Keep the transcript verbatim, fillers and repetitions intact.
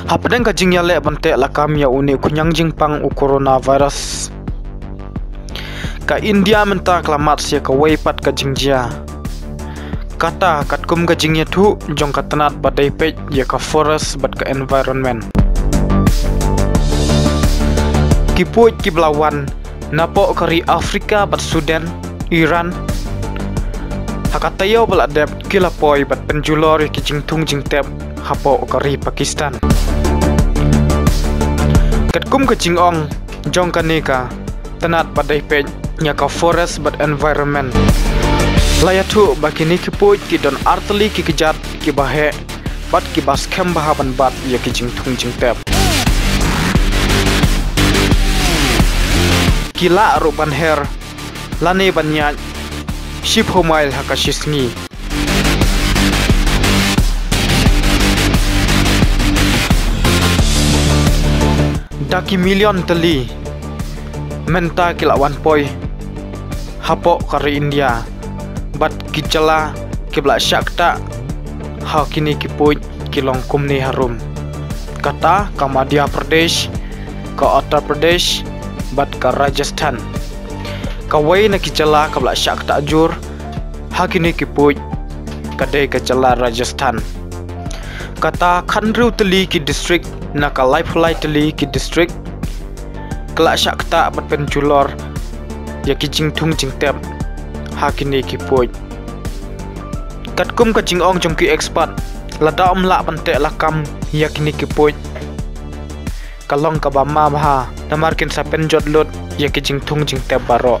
Hapdeng ka jingïaleh ban teh lakam ïa une u khñiang jingpang u coronavirus, ka India mynta ka la mad ïa kawei pat ka jingjia. Kata katkum ka jingïathuh jong ka tnat ba dei peit ïa ka forest bad ka environment. Ki puid kiba la wan napoh ka ri Afrika bad Sudan, Iran, ha ka taïew ba la dep ki la poi bad pynjulor ïa ki jingthung jingtep hapoh ka ri Pakistan. Katkum ka jingong jong kane ka tnat ba dei peit ïa ka forest bad environment, la ïathuh ba kine ki puid ki don artylli ki kjat kiba heh bad kiba skhem bha ban bat ïa ki jingthung jingtep. Ki lah ruh ban her lane ban ïaid shiphew mile ha ka shisngi. Da ki million tylli mynta ki la wan poi hapoh ka ri India bad ki jylla kiba la shah ktah ha kine ki puid ki long kumne harum. Kata ka Madhya Pradesh, ka Uttar Pradesh bad ka Rajasthan. Kawei na ki jylla kaba la shah ktah jur ha kine ki puid ka dei ka jylla Rajasthan. Kata khathynriew tylli ki district na ka laiphew lai tylli ki district ka la shah ktah bad pynjulor ïa ki jingthung jingtep ha kine ki puid. Katkum ka jingong jong ki expert, lada ym lah ban teh lakam ïa kine ki puid, ka long kaba ma bha namar kin sa pynjot lut ïa ki jingthung jingtep baroh.